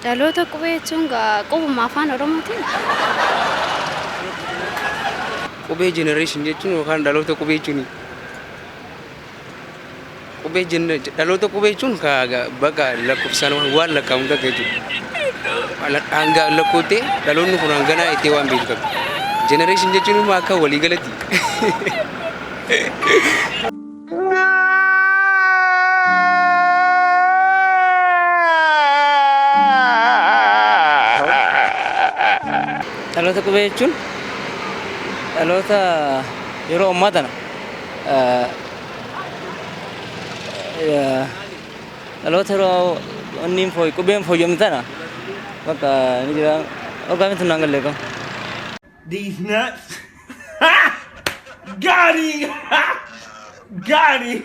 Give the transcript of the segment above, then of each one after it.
Dhaloota qubee jechuun qubuma afaan Oromootiin. Qubee generation jechuun yookaan dhaloota qubee jechuun qubee dhaloota qubee jechuun bakka lakkoofsaan waan lakkaa'amu takka jechuudha. Hanga lakkoottee dhaloonni kun hanganaa itti waan beeku takka. Generation jechuun immoo akka waliigalatti. Dhaloota qubee jechuun dhaloota yeroo ammaa tana dhaloota yeroo inni qubeen fooyyamte tana bakka ni jira hoggaa miti naan gallee qabu. These nuts. Got him! Got him!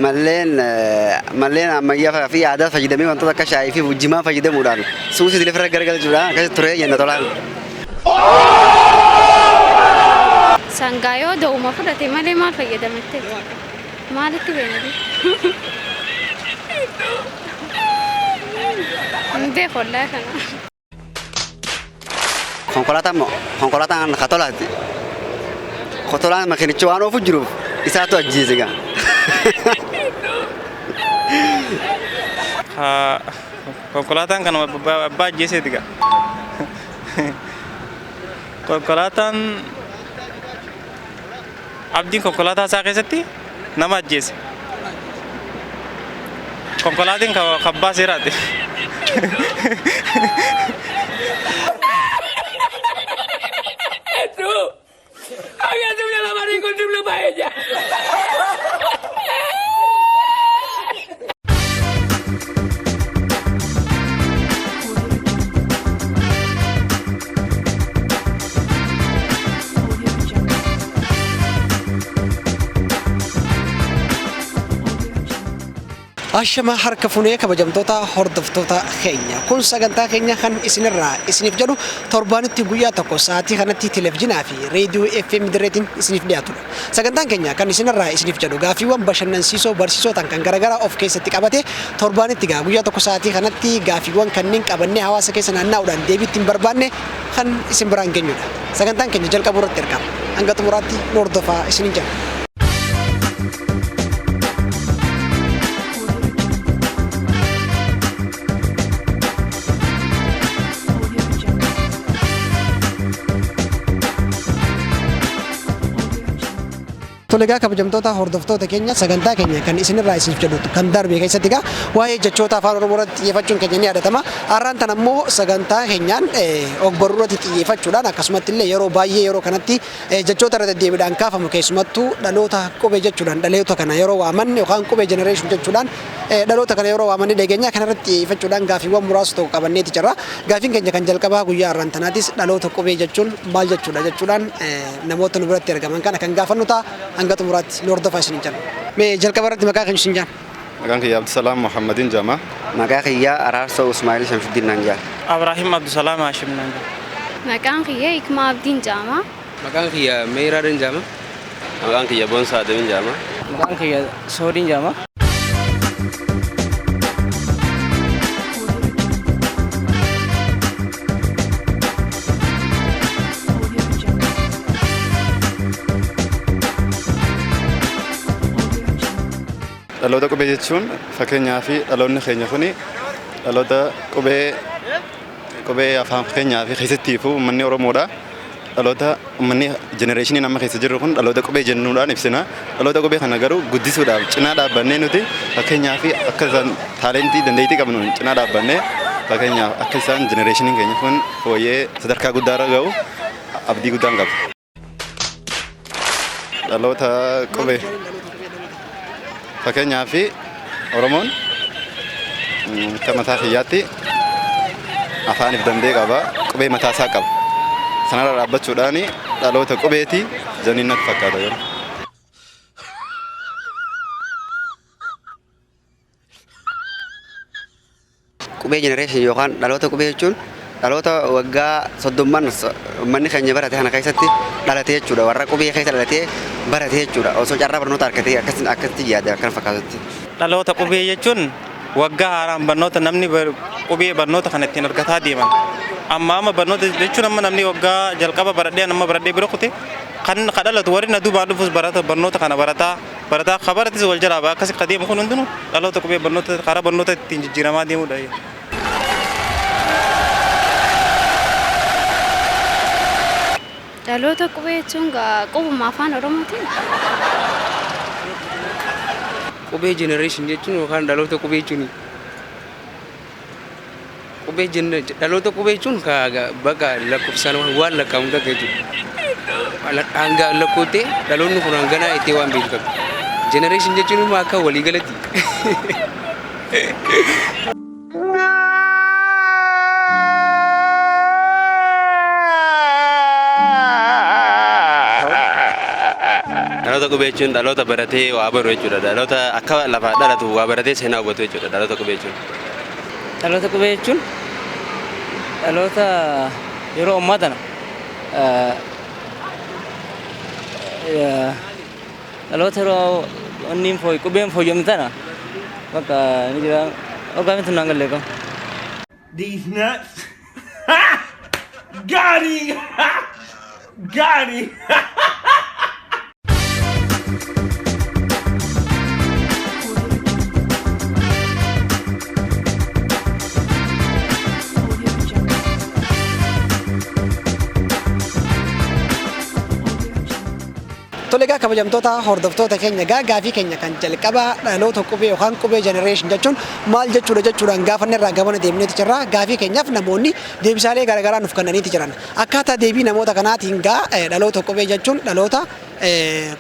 Malleen ammayyaa fi aadaa fayyadamee wantoota akka shaayii fi jimaa fayyadamuudhaan suusii lafarra garagalchuudhaan akkasitti ture jenna tolaan. Sangaa yoo da'uma fudhate malee maal fayyadamatte? Maalitti beekna? Hin beeku wallaahi kana. Konkolaataan moo konkolaataan katolaati. Kotolaan makiinicha waan oofu jiruuf isaatu ajjeese gaa. Konkolaataan kana abbaa ajjeeseeti gaa. Konkolaataan abdiin konkolaataa isaa keessatti nama ajjeese. Konkolaatiin abbaa seeraati. Ashama harka fuunee kabajamtoota hordoftoota keenya. Kun sagantaa keenya kan isinirraa isiniif jedhu torbaanitti guyyaa tokko sa'aatii kanatti televezyiinaa fi reediyoo FM Dirreetiin isiniif dhiyaatudha. Sagantaan keenya kan isinirraa isiniif jedhu gaaffiiwwan bashannansiisoo barsiisoo ta'an kan garaagaraa of keessatti qabate torbaanitti gaa guyyaa tokko sa'aatii kanatti gaaffiiwwan kanneen qabannee hawaasa keessa naanna'uudhaan deebii ittiin barbaanne kan isin biraan geenyudha. Sagantaan keenya jalqabuu irratti argama. Hanga xumuraatti nu hordofaa isiniin jenna. Tole egaa kabajamtoota hordoftoota keenya, sagantaa keenya kan isinirraa isiniif jedhu kan darbe keessatti egaa waa'ee jechoota afaan Oromoo irratti xiyyeeffachuun keenya ni yaadatama. Har'aan tan ammoo sagantaa keenyaan ogbarruu irratti xiyyeeffachuudhaan akkasumatti illee yeroo baay'ee yeroo kanatti jechoota irra deddeebiidhaan kaafamu, keessumattuu dhaloota qubee jechuudhaan dhaloota kana yeroo waaman yookaan qubee generation jechuudhaan dhaloota kana yeroo waaman ni dhageenya. Kana irratti xiyyeeffachuudhaan gaaffiiwwan muraasa tokko qabanneeti jirra. Gaaffiin keenya kan jalqabaa guyyaa har'aan tanaatis dhaloota qubee jechuun maal jechuudha jechuudhaan namoota nu biratti argaman kana kan gaafannu ta'a. Hanga xumuraatti nu hordofaa isiniin jenna. Mee jalqaba irratti maqaa keenya isin jenna. Maqaan kiyya Abdusalaam Muhammadin jedhama. Maqaa kiyyaa Araarsoo Usmaa'il Shamsuddin naan jedha. Abrahiim Abdusalaam Hashim naan jedha. Maqaan kiyya Hikmaa Abdiin jedhama. Maqaan kiyya Meeraa jedhama. Maqaan kiyya Boonsaa Adamin jedhama. Maqaan kiyya Soodiin jedhama. Dhaloota qubee jechuun fakkeenyaa fi dhaloonni keenya kuni dhaloota qubee, qubee afaan keenyaa fi keessattiifuu uummanni Oromoodha. Dhaloota uummanni generation amma keessa jirru kun dhaloota qubee jennuudhaan ibsina. Dhaloota qubee kana garuu guddisuudhaaf cinaa dhaabbannee nuti fakkeenyaa fi akka isaan talent dandeettii qabnu cinaa dhaabbannee, fakkeenyaaf akka isaan generationiin keenya kun fooyyee sadarkaa guddaarra ga'u abdii guddaan qaba. Dhaloota qubee fakkeenyaa fi Oromoon akka mataa kiyyaatti afaaniif danda'e qaba, qubee mataa isaa qaba. Sanarra dhaabbachuudhaan dhaloota qubeeti janiin natti fakkaata garuu. Qubee generation yookaan dhaloota qubee jechuun dhaloota waggaa 30n uummanni keenya barate kana keessatti dhalate jechuudha. Warra qubee keessa dhalatee barate jechuudha. Osoo carraa barnoota argatee akkasitti yaada akkana fakkaatutti. Dhaloota qubee jechuun Waggaa haaraan barnoota namni qubee barnoota kana ittiin argataa deeman. Amma amma barnoota jechuun amma namni waggaa jalqaba baradhee amma baradhee bira kute kan dhalatu warri na duubaan dhufus barata barnoota kana barataa barataa kabaratis wal jalaa ba'a akkasi deemu kun hundinuu dhaloota qubee barnoota karaa barnoota ittiin jijjiiramaa deemudha. Dhaloota qubee jechuun qubuma afaan Oromootiin. Qubee generation jechuun yookaan dhaloota qubee jechuun qubee dhaloota qubee jechuun bakka lakkoofsaan waan lakkaa'amu takka jechuudha. Hanga lakkoottee dhaloonni kun hanganaa itti waan beeku qabdi. Generation jechuun immoo akka waliigalatti. Dhaloota qubee jechuun dhaloota baratee waa baru jechuudha. Dhaloota akka lafaa dhalatu waa baratee seenaa hubatu jechuudha. Dhaloota qubee jechuun. Dhaloota qubee jechuun dhaloota yeroo ammaa tana dhaloota yeroo inni qubeen fooyyamte tana bakka ni jira. Hoggaa miti naan galle qabu. These nuts. Got him. Got him. Tole egaa kabajamtoota hordoftoota keenya egaa gaafii keenya kan jalqabaa dhaloota qubee yookaan qubee generation jechuun maal jechuudha jechuudhaan gaafanne irraa gabana deemneeti jirra. Gaafii keenyaaf namoonni deebisaalee garaagaraa nuuf kennaniiti jiran. Akkaataa deebii namoota kanaatiin gaa dhaloota qubee jechuun dhaloota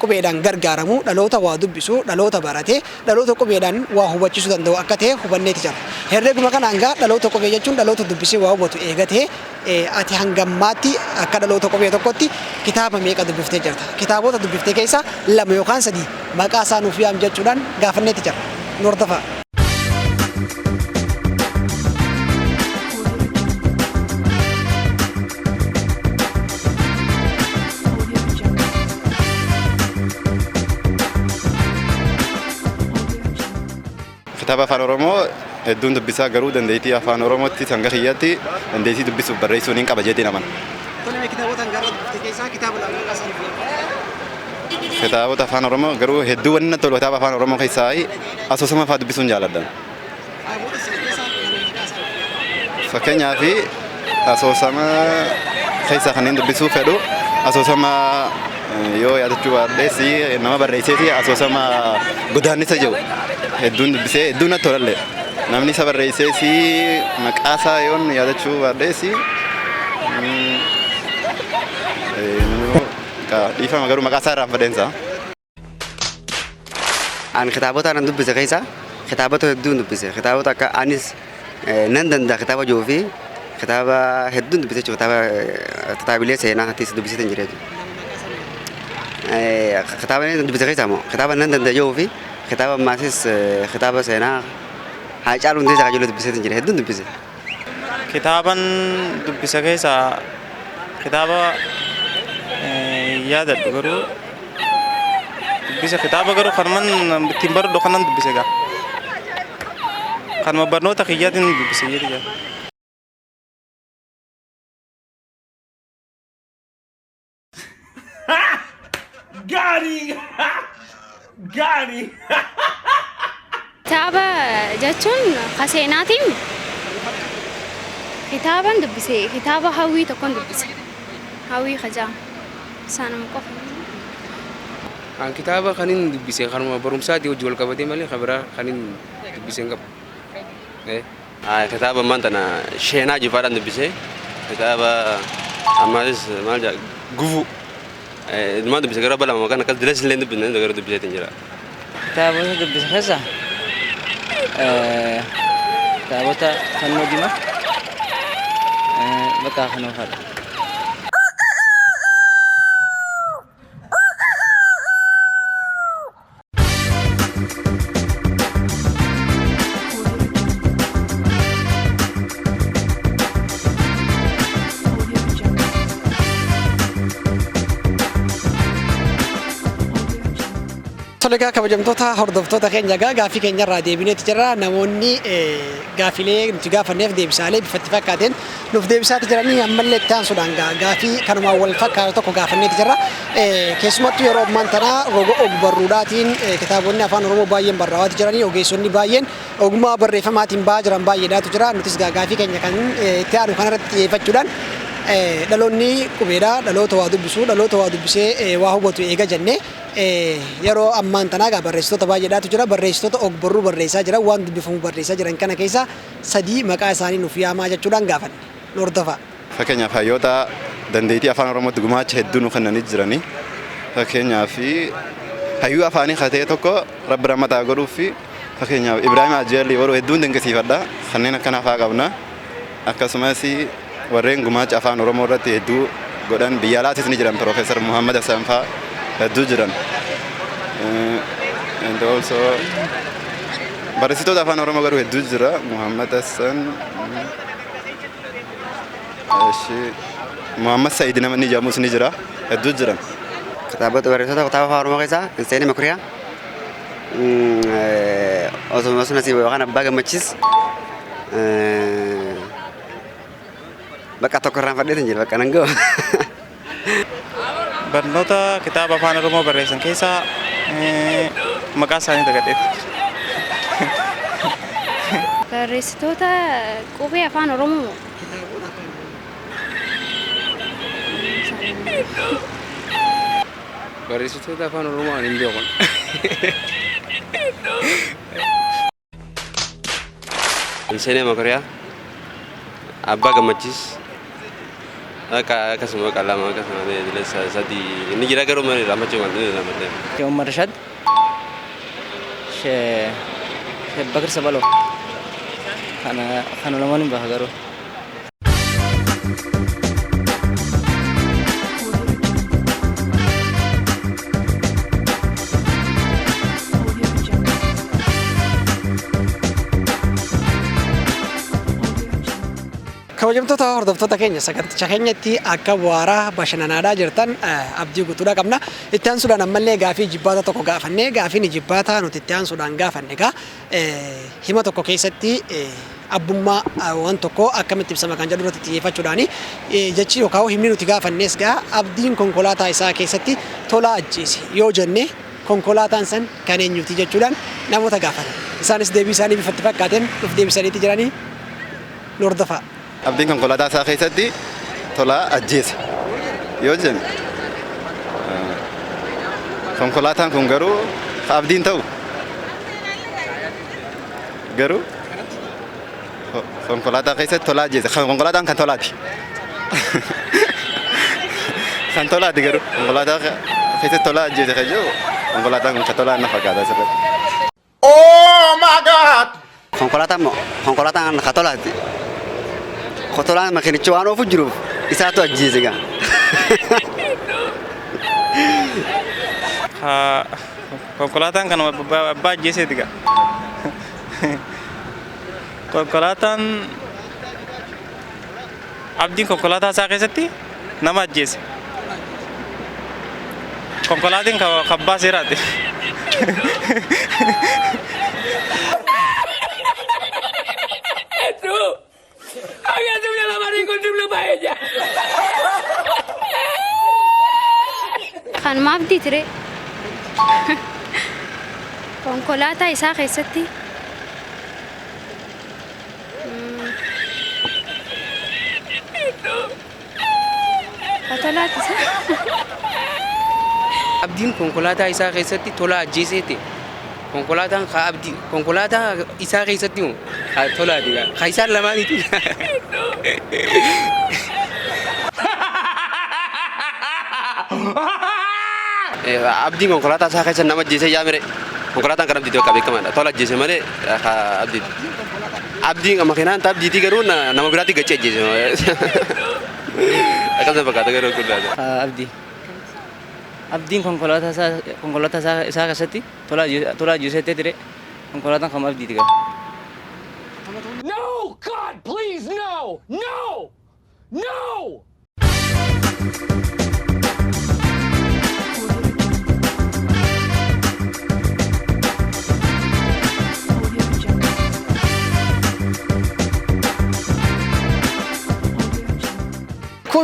qubeedhaan gargaaramu, dhaloota waa dubbisu, dhaloota baratee, dhaloota qubeedhaan waa hubachiisuu danda'u akka ta'e hubanneeti jira. Herreeguma kanaan gaa dhaloota qubee jechuun dhaloota dubbisee waa hubatu eegatee ati hangammaatti akka dhaloota qubee tokkotti kitaaba meeqa dubbiftee jirta? Kitaabota dubbiftee keessaa 2 yookaan 3 maqaa isaa nuuf yaam jechuudhaan gaafanneeti jira. Nu hordofaa. Kitaaba afaan Oromoo hedduun dubbisaa garuu dandeettii afaan Oromootti hanga kiyyaatti dandeettii dubbisuuf barreessuu niin qaba jedhee naman. Tole kitaabota hangarra dubbifte keessaa kitaaba 2 maqaa isaa nuuf yaam. Kitaabota afaan Oromoo garuu hedduu wanni natti tolu kitaaba afaan Oromoo keessaa asoosama fa'aa dubbisuun jaalladha. Fakkeenyaaf asoosama keessaa kanneen dubbisuu fedhu asoosama yoo yaadachuu baadhees nama barreessee fi asoosama godaannisa jedhu hedduun dubbisee hedduun natti tolallee. Namni isa barreessee fi maqaa isaa yoon yaadachuu baadhees dhiifama garuu maqaa isaa irraan fadheensa. Ani kitaabota nan dubbise keessaa kitaabota hedduun dubbise. Kitaabota akka anis nan danda'a kitaaba jiru fi kitaaba hedduun dubbise jechuudha. Kitaaba kitaabilee seenaatis dubbisee hin jira jechuudha. Kitaaba nan dubbise keessaa immoo kitaaba nan danda'a jiru fi kitaaba ammaas kitaaba seenaa Haacaaluu Hundeessaa kan jedhu dubbisee hin jira. Hedduun dubbise. Kitaaban dubbise keessaa kitaaba yaadadhu garuu dubbisa kitaaba garuu kanuman ittiin baradhu kanan dubbise gaa. Kanuma barnoota kiyyaatiin dubbise jedhi gaa. Got him. Got him. Kitaaba jechuun seenaatiin kitaaban dubbise kitaaba hawwii tokkoon dubbise. Hawwii kajaa isaanuma qofa. An kitaaba kan inni dubbise kanuma barumsaatii hojii wal qabatee malee kan biraa kan inni dubbise hin qabu. Kitaaba ammaan tana Sheenaa Jifaadhaan dubbise. Kitaaba ammaanis maal jedha gufuu. Dhumaan dubbise gara balama kan akkas dilas illee dubbisne gara dubbiseetiin jira. Kitaabota dubbise keessaa kitaabota fannoo diimaa bakka kanuma fa'aadha. Tole egaa, kabajamtoota hordoftoota keenya, egaa gaaffii keenya irraa deebineeti jirra. Namoonni gaaffilee nuti gaafanneef deebisaalee bifatti fakkaateen nuuf deebisaati jiranii. Ammallee itti aansuudhaan gaaffii kanumaan wal fakkaatu tokko gaafanneeti jirra. Keessumattuu yeroo ammaan tanaa roga ogbarruudhaatiin kitaabonni afaan Oromoo baay'een barraa'aati jiranii, ogeessonni baay'een ogummaa barreeffamaatiin ba'aa jiran baay'eedhaatu jira. Nutis gaaffii keenya kan itti aanu kanarratti xiyyeeffachuudhaan, dhaloonni qubeedha, dhaloota waa dubbisuu, dhaloota waa dubbisee waa hubatu eega jennee, yeroo ammaan tanaa egaa barreessitoota baay'eedhaatu jira. Barreessitoota ogbarruu barreessaa jiran, waan dubbifamu barreessaa jiran kana keessaa sadii maqaa isaanii nuuf yaamaa jechuudhaan gaafanne. Nu hordofaa. Fakkeenyaaf, hayyoota dandeettii afaan Oromootti gumaacha hedduu nu kennanii jiranii. Fakkeenyaaf, hayyuu afaanii katee tokko rabbi rammataa godhuuf, fakkeenyaaf Ibraahim Ajjeelli warra hedduun dinqisiifadha. Kanneen akkanaa fa'aa qabna. Akkasumas warreen gumaacha afaan Oromoo irratti hedduu godhan biyya alaatis ni jiran, Piroofeesar Muhammad Hassan fa'aa hedduu jiran. And also barreessitoota afaan Oromoo garuu hedduu jira. Muhammad Hassan, Muhammad Said nama inni jedhamus ni jira. Hedduu jiran. Kitaabota barreessitoota kitaaba afaan Oromoo keessaa Inseenii Makuriyaa, osoo Nasiib yookaan Abbaa Gammachiis, bakka tokko irraan fadheetin jira, bakka nan gahu. Barnoota kitaaba afaan Oromoo barreessan keessaa maqaa isaanii dagadheeti. Barreessitoota qubee afaan Oromoo moo? Barreessitoota afaan Oromoo ani hin beeku. Seenee Makuriyaa, Abbaa Gammachiis, akka akkasuma qalama akkasuma sadii inni jira, garuu malee rammachuu kan inni ramadee. Umar Rashad, Sheekh Bakir Sabalo. Kana lamaan hin baha garuu. Kabajamtoota hordoftoota keenya, saganticha keenyatti akka bu'aaraa bashannanaadhaa jirtan abdii guutuudha qabna. Itti aansuudhaan ammallee gaafii jibbaata tokko gaafannee, gaafiin jibbaataa nuti itti aansuudhaan gaafanne egaa hima tokko keessatti abbummaa waan tokkoo akkamitti ibsama kan jedhu irratti xiyyeeffachuudhaani, jechi yookaan himni nuti gaafannes gaa "Abdiin konkolaataa isaa keessatti Tolaa ajjeese" yoo jenne, konkolaataan san kan eenyuti jechuudhaan namoota gaafatan. Isaanis deebii isaanii bifatti fakkaateen nuuf deebisaniiti jiranii, nu hordofaa. Abdiin konkolaataa isaa keessatti Tolaa ajjeese yoo jenne, konkolaataan kun garuu abdiin ta'u, garuu konkolaataa keessatti Tolaa ajjeese, konkolaataan kan Tolaati. Kan Tolaati, garuu konkolaataa keessatti Tolaa ajjeese kan jiru, konkolaataan kun kan Tolaa na fakkaata asirratti. Oh my God! Konkolaataan moo konkolaataan ka Tolaati. Tolaan makiinicha waan oofu jiruuf isaatu ajjeese gaa. Konkolaataan kan abbaa ajjeeseeti gaa. Konkolaataan, Abdiin konkolaataa isaa keessatti nama ajjeese. Konkolaatiin kan abbaa seeraati. Kanuma Abdii ture. Konkolaataa isaa keessatti Tolaati isaa. Abdiin konkolaataa isaa keessatti Tolaa ajjeesee ta'e. Konkolaataan kaa Abdii, konkolaataa isaa keessatti moo haa Tolaati gaa haa isaan lamaaniiti. Abdiin konkolaataa isaa keessa nama ajjeesee yaamire. Konkolaataan kan Abdiiti bakka beekamaadha. Tola ajjeese malee haa Abdiiti. Abdiin makiinaan Abdiitii, garuu nama biraatti gachee ajjeese. Akkasuma fakkaata garuu guddaadha. Abdii. Abdiin konkolaataa isaa keessatti Tolaa ajjeesee ture. Konkolaataan kan Abdiiti gaa. No! God, please, no! No! No!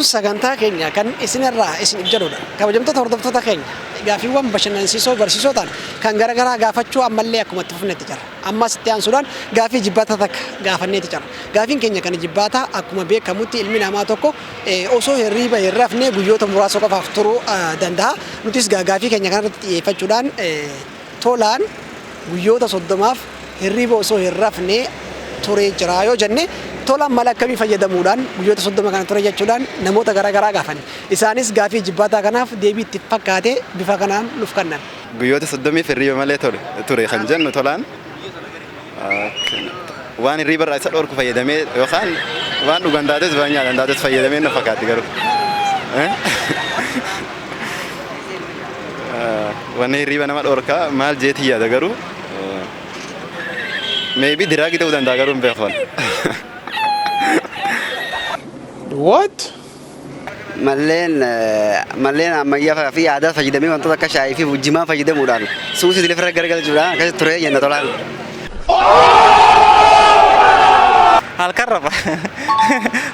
Kun sagantaa keenya kan isinirraa isiniif jedhudha. Kabajamtoota hordoftoota keenya, gaaffiiwwan bashannansiisoo barsiisoo ta'an kan garaagaraa gaafachuu ammallee akkuma itti fufnetti jira. Ammas itti aansuudhaan gaaffii jibbaataa takka gaafanneeti jira. Gaaffiin keenya kan jibbaataa, akkuma beekamutti ilmi namaa tokko osoo hirriiba hin rafne guyyoota muraasa qofaaf turuu danda'a. Nutis gaaffii keenya kanarratti xiyyeeffachuudhaan, Tolaan guyyoota 30f hirriiba osoo hin rafne turee jira yoo jenne, Tolaan mala akkamii fayyadamuudhaan guyyoota 30 kana ture jechuudhaan namoota garaagaraa gaafanne. Isaanis gaaffii jibbaataa kanaaf deebii itti fakkaate bifa kanaan nuuf kennan. Guyyoota 30f hirriiba malee ture kan jennu, Tolaan waan hirriiba irraa isa dhorku fayyadamee yookaan waan dhugan taates waan nyaatan taates fayyadamee na fakkaatti garuu. Wanni hirriiba nama dhorkaa maal jeetii yaada garuu, maybe drug ta'uu danda'a garuu hin beeku. What? Malleen ammayyaa fi aadaa fayyadamee, wantoota akka shaayii fi jimaa fayyadamuudhaan, suusii lafarra garagalchuudhaan akkasitti ture jenna Tolaan. Halkan rafa.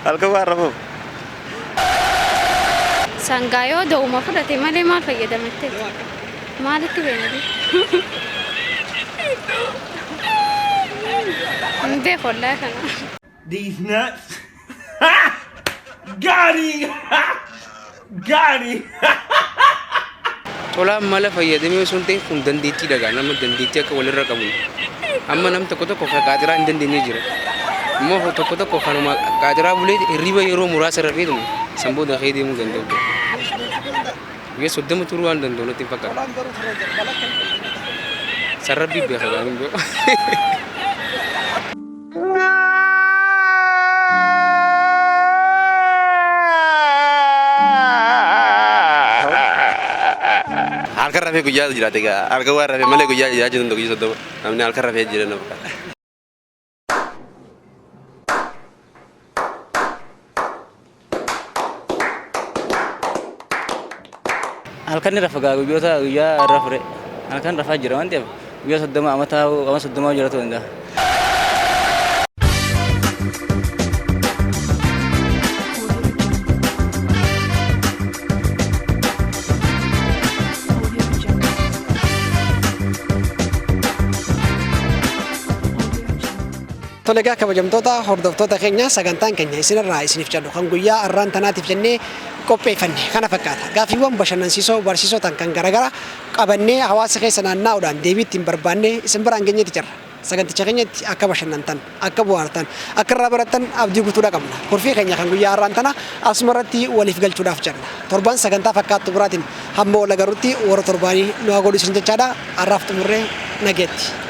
Halkan waan rafuuf. Sangaa yoo da'uma fudhate malee maal fayyadamette? Maalitti beeknati? Hin beeku wallaahi kana. These nuts. Got him! Got him! Tolaan mala fayyadamee osoo hin ta'in, kun dandeettii dhagaa nama dandeettii akka walirra qabu. Amma nam tokko tokko kan qaaxiraa hin dandeenye jira. Immoo tokko tokko kanuma qaaxiraa bulee hirriba yeroo muraasa rafeetuma san booda ka'ee deemuu danda'u. Guyyaa 30 turuu waan danda'u natti hin fakkaatu. Sarrabbii beeka gaarii hin beeku. Halkan rafee guyyaa jiraate egaa, halkan waan rafee malee guyyaa jiraachuu danda'u guyyaa 30 namni halkan rafee jira na fakkaata. Halkan ni rafa gaa, guyyoota guyyaa irra fure. Halkan rafaa jira waan ta'eef, guyyaa 30 amataa ama 30 jiraachuu danda'a. Tole egaa, kabajamtoota hordoftoota keenya, sagantaan keenya isinirraa isiniif jedhu kan guyyaa har'aan tanaatiif jennee qopheeffanne kana fakkaata. Gaaffiiwwan bashannansiisoo barsiisoo ta'an kan garaagaraa qabannee hawaasa keessa naanna'uudhaan deebii ittiin barbaannee isin biraan geenyeeti jirra. Saganticha keenyatti akka bashannantan, akka bohaartan, akka irraa barattan abdii guutuudha qabna. Kurfii keenya kan guyyaa har'aan tana asuma irratti waliif galchuudhaaf jenna. Torban sagantaa fakkaattu biraatiin hamma wal agarrutti warra torbaanii nu haa godhu isin jechaadha. Har'aaf xumurree, nageetti.